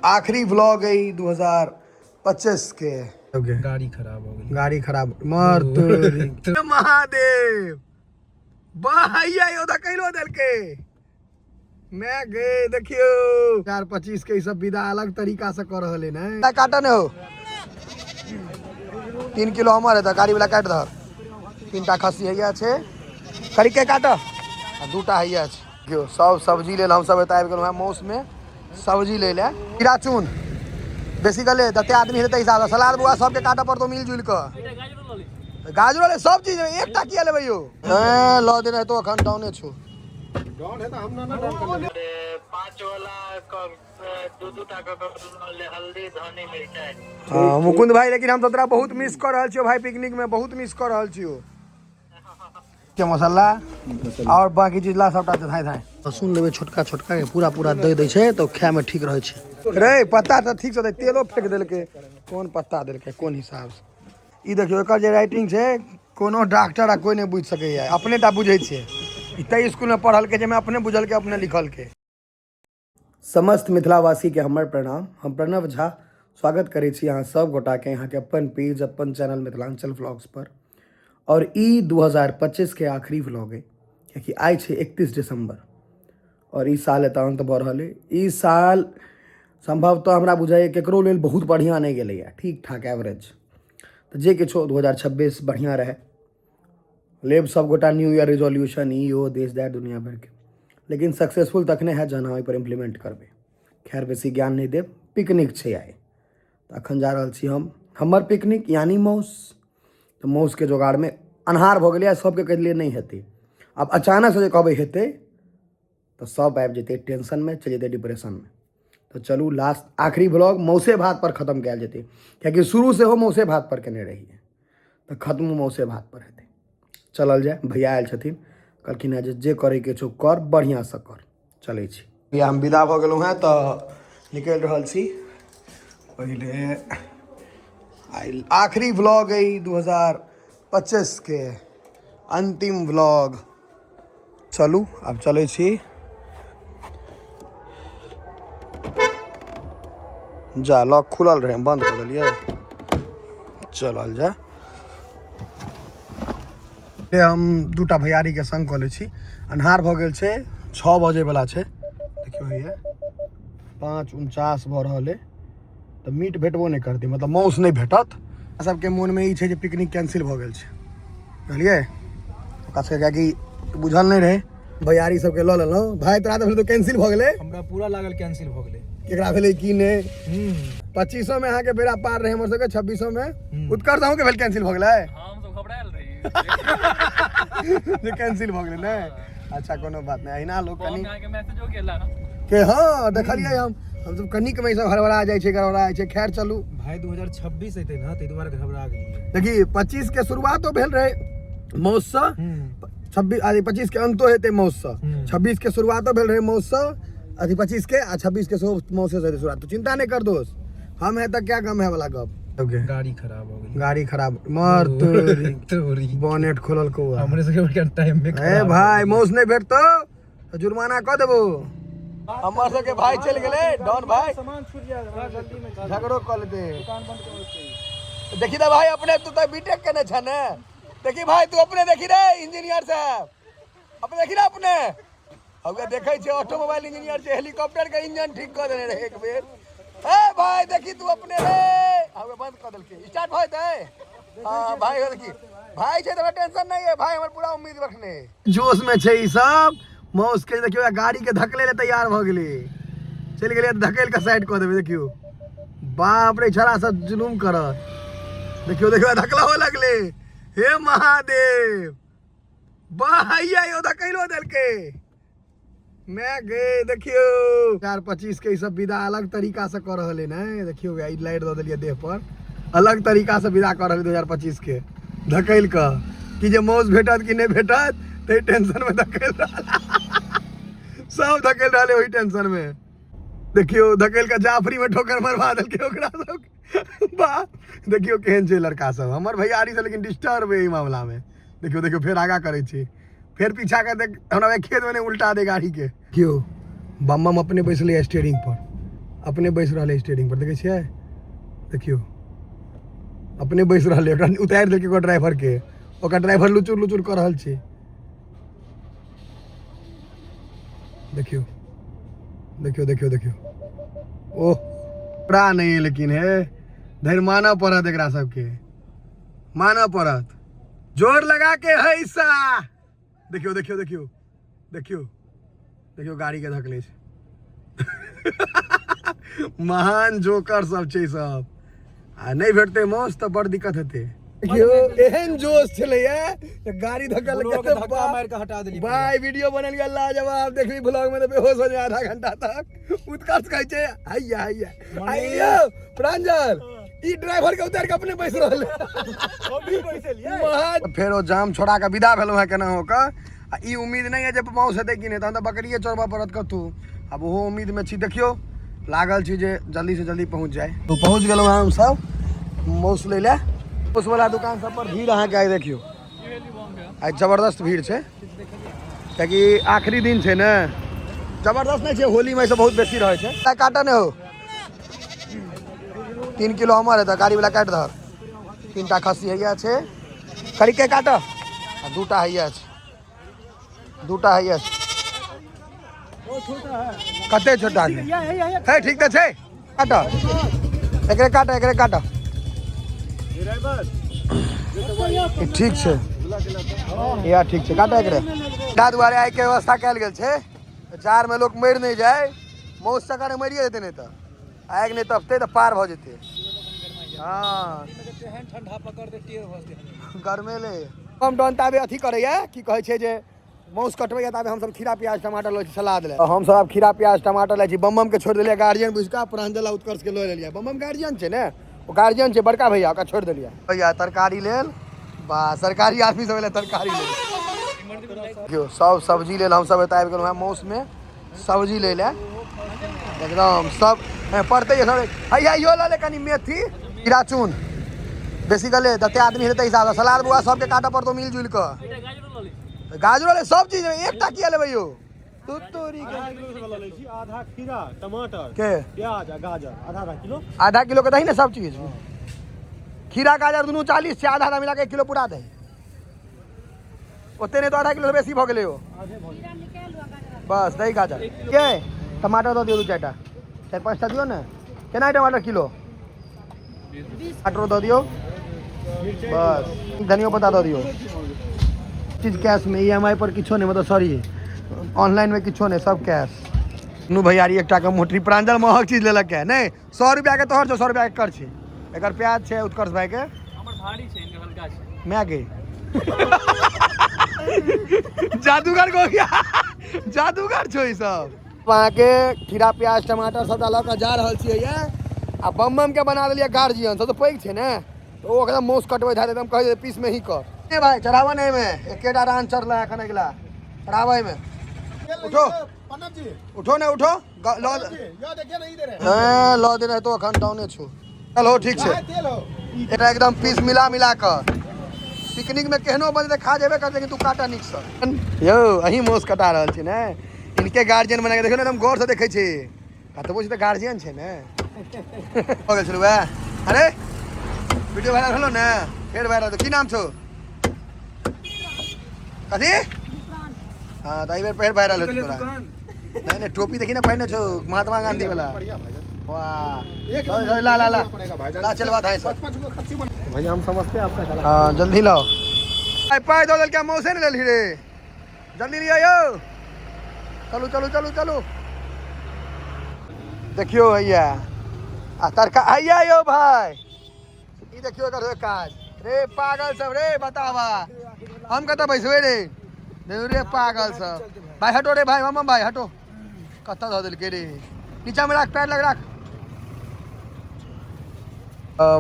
आखिरी व्लॉग है 2025 के। गाड़ी खराब हो गई। गाड़ी खराब मर तोरी। महादेव भैया यो धकेलो देलके मैं गे। देखियो 4:25 के ई सब विदा अलग तरीका से कर रहल है ने। काटा ने हो 3 किलो हमर है त गाड़ी वाला काट दह। 3टा खस्सी हैया छै करी के काट आ 2टा हैया छै। देखियो सब सब्जी लेल हम सब एतऽ आबि गेलहुँ हेँ मौस में सब्जी लै लए। कीड़ा चून बेसी गले जते आदमी हेतै हिसाब से सलाद बुआ सबके काटऽ पड़तौ मिल जुलि कऽ। गाजरो ले सब चीज एकटा किया लेबै यौ? ए लऽ देने हेतौ अखन डाउने छौ। डाउन है तो हम ना ना डाउन कर लेबै। 5 वाला दू दू टा कऽ कऽ हल्दी धनी मिरचाई। हाँ, मुकुंद भाई लेकिन हम तोरा बहुत मिस कर रहल छियौ भाई, पिकनिक में बहुत मिस कर रहल छियौ। के मसाला और बाकी चीज ला सबटा धाय धाय। लहसुन लेबै छोटका छोटका के पूरा पूरा दे दै छै तऽ खाय में ठीक रहै छै। रे पत्ता तऽ ठीक से दे, तेलो फेंक देलकै। कोन पत्ता देलकै कोन हिसाब से? ई देखियौ एकर जे राइटिंग छै कोनो डॉक्टर आ कोई नहि बुझि सकैया, अपने टा बुझै छै। ई तै स्कूल में पढ़लकै जाहिमे अपने बुझलकै अपने लिखलकै। समस्त मिथिलावासी के हमर प्रणाम। हम प्रणव झा स्वागत करै छी अहाँ सब गोटा के अहाँ के अपन पेज अपन चैनल मिथिलांचल व्लॉग्स पर। और ई 2025 के आखिरी व्लॉग है कियाकि आइ छै 31 दिसंबर और ई साल एतऽ अंत भऽ रहल है। ई साल संभवतः हमरा बुझाइए केकरो लेल बहुत बढ़िया नहि गेलैए, ठीक ठाक एवरेज। तऽ जे किछो 2026 बढ़िया रहै। लेब सब गोटा न्यू ईयर रिजोल्यूशन ई ओ देश that दुनिया भरिके, लेकिन सक्सेसफुल तखने हैत जहन अहाँ ओहिपर इम्प्लीमेंट करबै। खैर बेसी ज्ञान नहि देब, पिकनिक छै आइ तऽ अखन जा रहल छी हम हमर पिकनिक यानी मौस। तऽ मौसके जोगाड़मे अन्हार भऽ गेलै आ सबके कहि देलियै नहि हेतै। आब अचानक से जे कहबै हेतै तऽ सब आबि जेतै टेंशनमे, चलि जेतै डिप्रेशनमे। तऽ चलू लास्ट आखिरी व्लॉग मौसे भात पर खत्म कयल जेतै, कियाकि शुरू सेहो मौसे भात पर केने रहियै तऽ खत्म मौसे भात पर हेतै। चलल जाय, भैया आयल छथिन, कहलखिन हेँ जे करैके छौ कर, बढ़िआँसँ कर। चलै छी भैया, हम विदा भऽ गेलहुँ हेँ तऽ निकलि रहल छी। पहिले आइ आखिरी व्लॉग अइ 2025 के अंतिम व्लॉग। चलू आब चलै छी। जा लॉक खुलल रहै, बंद कऽ देलियै। चलल जाय। हम दूटा भैयारी के संग कऽ लै छी। अन्हार भऽ गेल छै, 6 बजे वाला छै। देखियौ हैया 5:49 भऽ रहल अइ। तऽ मीट भेटबो नहि करतै, मतलब माउस नहि भेटत। सबके मोनमे ई छै जे पिकनिक कैंसिल भऽ गेल छै, बुझलियै? ओकरा सबके कियाकि बुझल नहि रहै। भैयारी सबके लऽ लेलहुँ। भाय तोरा तऽ भेल तऽ कैंसिल भऽ गेलै? हमरा पूरा लागल कैंसिल भऽ गेलै। केकरा भेलै की नहि? 25 में अहाँके बेड़ा पार रहै हमर सबके, 26 में उत्कर्ष अहूँके भेल कैंसिल भऽ गेलै? हम सब घबरायल रही जे कैंसिल भऽ गेलै ने। अच्छा कोनो बात नहि, अहिना लोक कनि अहाँके मैसेजो केला के हाँ देखलियै हम। हमसब कनिक में सब हड़बड़ा जाइ छै, गड़बड़ा जाइ छै। खैर चलू भाई, 2026 एतै ना ताहि दुआरे घबरा गेलियै। देखी 25 के शुरुआतो भेल रहै मौस से, 26 अथी 25 के अंतो हेतै मौस से। 26 के शुरुआतो भेल रहै मौस से, अथी 25 के आ 26 के सेहो मौसे से हेतै शुरुआत। तो चिंता नहीं कर दोस्त, हम है तऽ क्या गम है वाला गप। गाड़ी खराब हो गेलै। गाड़ी खराब मर तोरी। तोरी। बोनेट खोलल कौआ। हमरे सबके टाइम में ए भाई मौस नहीं भेटतौ तऽ जुर्माना कऽ देबो। हमर सबके भाई चलि गेलै डॉन भाई, सामान छूट जायत जल्दी में झगड़ो कऽ लेतै। दुकान बंद कर। देखी तऽ भाई अपने तू तऽ बीटेक केने छ ने, देखी भाई तू अपने देखी रे इंजीनियर साहब, अपने देखी रे अपने हौवे देखै छै ऑटोमोबाइल इंजीनियर छै, हेलीकॉप्टर के इंजन ठीक कऽ देने रहै एक बेर। ए भाई देखी तू अपने रे हौवे बंद कऽ देलकै, स्टार्ट भऽ जेतै। हाँ भाई देखी भाई छै तऽ हमरा टेंशन नहीं है भाई, हमर पूरा उम्मीद रखने जोश में छै ई सब। मौस के देखियौ गाड़ी के धकले ले तैयार भऽ गेलै, चलि गेलै धकेल के साइड कऽ देबै। देखियौ बाप रे छड़ा सब जुलूम करत। देखियौ देखियौ धकला हो लगलै। हे महादेव भैया यो धकेलो देलकै मैं गे। देखियौ 4:25 के ई सब विदा अलग तरीका से कऽ रहल है ने। देखियौ ई लाइट दऽ देलियै देह पर, अलग तरीका से विदा कऽ रहल 2025 के धकेल कऽ कि जे मौस भेटत कि नहि भेटत ताहि टेंशन में धकेल रहल, सब धकेल रहल है ओहि टेंशन में। देखियौ धकेल कऽ जाफरी में ठोकर मरवा देलकै ओकरा सब। वाह देखियौ केहन छै लड़का सब हमर भैयारी सब, लेकिन डिस्टर्ब है एहि मामला में। देखियौ देखियौ फेर आगा करै छी, फेर पीछा कर देख, हमरा खेत में नहीं उल्टा दे गाड़ी के। देखियौ बम बम अपने बैसले स्टीयरिंग पर, अपने बैस रहलै स्टेयरिंग पर, देखै छियै? देखियौ, अपने बैस रहलै। ओकरा उतारि देलकै ओकर ड्राइवर के, ओकर ड्राइवर लुचुर लुचुर कऽ रहल छै। देखियौ देखियौ देखियौ देखियौ, ओह ओकरा नहि, लेकिन हे धरि मानऽ पड़त, एकरा सबके मानऽ पड़त। जोर लगा के हैसा, देखियौ देखियौ देखियौ देखियौ देखियौ, गाड़ी के धकले छै। महान जोकर सब छै सब। आ नहि भेटतै माउस तऽ बड़ दिक्कत हेतै। देखियौ, एहन जोश छलैया जे गाड़ी धकल बोलेरो के धक्का मारि के हटा देलियै। भाई वीडियो बनल गेल लाजवाब, देखबी ब्लॉग में तऽ बेहोश हो जाए आधा घंटा तक। उत्कर्ष कहै छै हैया हैया हैया। प्रांजल ई ड्राइवर के उतार के अपने बैस रहल महान। फेर ओ जाम छोड़ा के विदा भेलहुँ हेँ केना होके। आ ई उम्मीद नहि है जे माउस हेतै कि नहि, तहन तऽ बकरिए चोरबऽ पड़त कतहु। आब ओहो उम्मीदमे छी, देखियौ लागल छी जे जल्दीसँ जल्दी पहुँच जाय। तो पहुँच गेलहुँ हँ हमसब माउस लै लए। माउसवला दुकान सब पर भीड़ अहाँके आइ देखियौ, आइ जबरदस्त भीड़ छै, कियाकि आखिरी दिन छै ने। जबरदस्त नहि छै, होलीमे एहिसँ बहुत बेसी रहै छै। काटऽ नहि हो, 3 किलो हमर हेतै, गाड़ीवला काटि दहक। 3टा खस्सी हैया छै, करीके काटऽ, आ 2टा हैया छै, 2टा हैया छै। कते छोटा छै? है ठीक तऽ छै, काटऽ एकरे, काटऽ एकरे, काटऽ। ई ठीक छै, इएह ठीक छै, काटऽ एकरे। ताहि दुआरे आइके व्यवस्था कयल गेल छै, जाड़मे लोक मरि नहि जाय, मौस चक्कर मरिए जेतै, नहि तऽ आगि नहि तपतै तऽ पार भऽ जेतै। हँ ठंडा पकड़ दे टेर भऽ जेतै। गरमेले हम डन ताबे अथी करैया, की कहै छै जे माउस कटबैया, ताबे हमसब खीरा प्याज टमाटर लै छी सलाद लए। हमसब आब खीरा प्याज टमाटर लै छी। बम बम के छोड़ि देलियै गार्जियन बुझि कऽ, प्रांजल आ उत्कर्ष के लऽ लेलियै। बम बम गार्जियन छै ने, ओ गार्जियन छै बड़का भैया, ओकरा छोड़ि देलियै। भैया तरकारी लेल, बा सरकारी आदमी सब एलै तरकारी लेल। देखियौ सब सब्जी लेल हमसब एतऽ आबि गेलहुँ हेँ माउसमे सब्जी लै लए। एकदम सब पड़तै सब। हैया इहो लऽ ले कनि मेथी, खीरा चून बेसी गले, जते आदमी हेतै हिसाबसँ सलाद बौआ सबके काटऽ पड़तौ मिल जुलि कऽ। गाजरो ले, सब चीज एकटा किया लेबै यौ? तू तोरी के आधा खीरा, टमाटर के प्याज आ गाजर आधा आधा किलो। आधा किलो के दही ने सब चीज, खीरा गाजर दुनू 40 छै, आधा आधा मिला के 1 किलो पूरा दही। ओते नहि तऽ आधा किलो बेसी भऽ गेलै। ओ बस दही गाजर के टमाटर दऽ दियौ, 2 4टा, 4 5टा दियौ ने। केना टमाटर किलो? टमाटरो दऽ दियौ, बस धनियो पत्ता दऽ दियौ। चीज कैश में, EMI पर किछो नहि, मतलब सॉरी ऑनलाइन में किछो नहि, सब कैश। नु भैयारी एकटा के मोटरी प्रांजल महग चीज लेलक है नहि, 100 रुपया के तोहर छौ, 100 रुपया के कर छै। एकर प्याज छै उत्कर्ष भाई के। हमर भारी छै, इनकर हल्का छै। मैं गई जादूगर को गया, जादूगर छौ ई सब। अहाँके खीरा प्याज टमाटर सबटा लऽ कऽ जा रहल छियै ये। आ बम बम के बना देलियै गार्जियन, सब तऽ पैघ छै ने, तऽ ओ एकदम माउस कटबै हैत, एकदम कहै छै पीस में ही कर। ए भाई चढ़ाबऽ ने, एहिमे एकेटा रान चढ़लै एखन, अगिला चढ़ाबऽ एहिमे। उठो उठो ने, उठो लऽ लऽ देने तो एखन डाउने छौ। चल हो ठीक छै, एकरा एकदम पीस मिला मिला कऽ पिकनिक में केहनो बनतै खा जेबे करतै, लेकिन तू काटा नीकसँ। यौ अहीं माउस कटा रहल छी ने, इनके गार्जियन बना के देखियौ ने, एकदम गौरसँ देखै छी, कतबो छै तऽ गार्जियन छै ने। भऽ गेल छलू वएह। अरे वीडियो वायरल भेलो ने, फेर वायरल। की नाम छौ? कथी? हाँ तऽ एहि बेर फेर वायरल हेतौ तोरा। नहीं नहीं, टोपी देखी ना पहिने छौ महात्मा गांधी वाला। वाह, ला ला ला ला, चलवा था सर। भैया हम समझते हैं आपका। हाँ जल्दी लाओ। पाई दऽ देलकै, मौसे ने लेलही रे, जल्दी लिअ यौ। चलू चलू चलू चलू। देखियौ हैया आ तरका हैया यौ भाई, ई देखियौ एकर काज रे पागल सब रे। बतावा हम कतऽ बैसबै रे? रे पागल सब भाई, हटो रे भाई, मामा भाई हटो। कतऽ धऽ देलकै रे? नीचा में राख, पैर लग राख।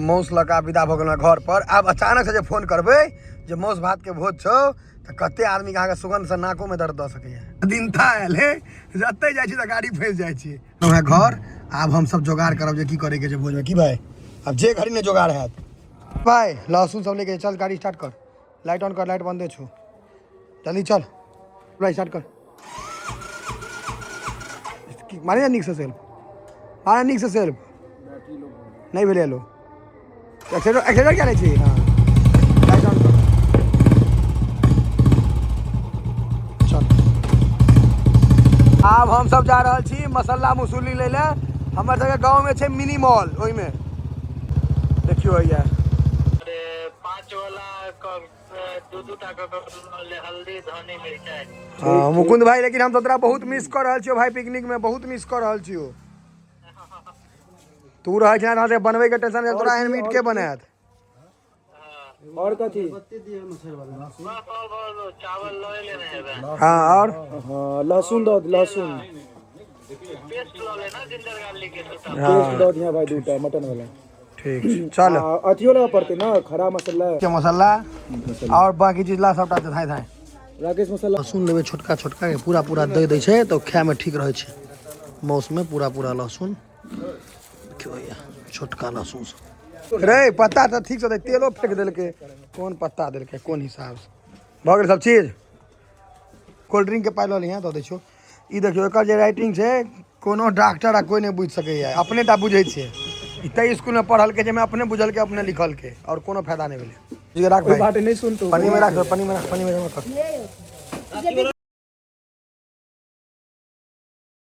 मौस लऽ कऽ विदा भऽ गेलहुँ घर पर। आब अचानक से जे फोन करबै जे मौस भात के भोज छौ, तऽ कते आदमी के अहाँके सुगंध से नाको में दर्द दऽ सकैया। दिनता आयल हे, जतै जाइ छी तऽ गाड़ी फँसि जाइ छी। वएह घर आब हमसब जोगाड़ करब जे की करे के छै भोज में। की भाई आब जे घड़ी ने जोगाड़ हैत भाई। लहसुन सब लेके चल, गाड़ी स्टार्ट कर, लाइट ऑन कर, लाइट बंदे छौ, जल्दी चल, लाइट स्टार्ट कर। मारे जा नीक से सेल्फ, मार नीक से सेल्फ नहि भेलै। लो, एक्सीलेटर, एक्सीलेटर क्या लै छी? हाँ, लाइट ऑन कर। चल, आब हम सब जा रहल छी मसाला मसूली लै लए। हमर सबके गाँव में छै मिनी मॉल, ओहिमे देखियौ हैया। अरे, पाँच वाला दू दू टा कऽ के हल्दी, धनी, मिरचाई। हाँ मुकुंद भाई, लेकिन हम तो तोरा बहुत मिस कर रहल छियो भाई। पिकनिक में बहुत मिस कर रहल छियो। तू रहै छै ना, बनबै के टेंशन नहीं तोरा। एहन मीट के बनायत? और कथी? बस, और बोलो, चावल लऽ लेने हेबै। हाँ, और? हाँ, लहसुन दऽ, लहसुन। पेस्ट लऽ लेना जिंजर गार्लिक के दूटा। पेस्ट दऽ दिहा भाई दूटा मटन वाला। ठीक छै, चल। आ, अथियो लेबऽ पड़तै ने, खड़ा मसाला। के मसाला और बाकी चीज ला सबटा धाय धाय। राकेश मसाला। लहसुन लेबै छोटका छोटका के, पूरा पूरा दे दै छै तऽ खायमे ठीक रहै छै। मौसमे पूरा पूरा लहसुन। देखियौ भैया, छोटका लहसुन सब रे। पत्ता तऽ ठीक से दे, तेलो फेंक देलकै। कोन पत्ता देलकै, कोन हिसाबसँ? भऽ गेल सब चीज। कोल्ड ड्रिंक के पाइ लऽ लिहें, दऽ दै छियौ। ई देखियौ, एकर जे राइटिंग छै, कोनो डॉक्टर आ कोइ नहि बुझि सकैए, अपने टा बुझै छै। ई तै स्कूलमे पढ़लकै जाहिमे अपने बुझलकै, अपने लिखलकै, आओर कोनो फायदा नहि भेलै। राख भाइ। बात नहीं सुनतो। पानी में राख, पानी में राख, पानी में जमा कर।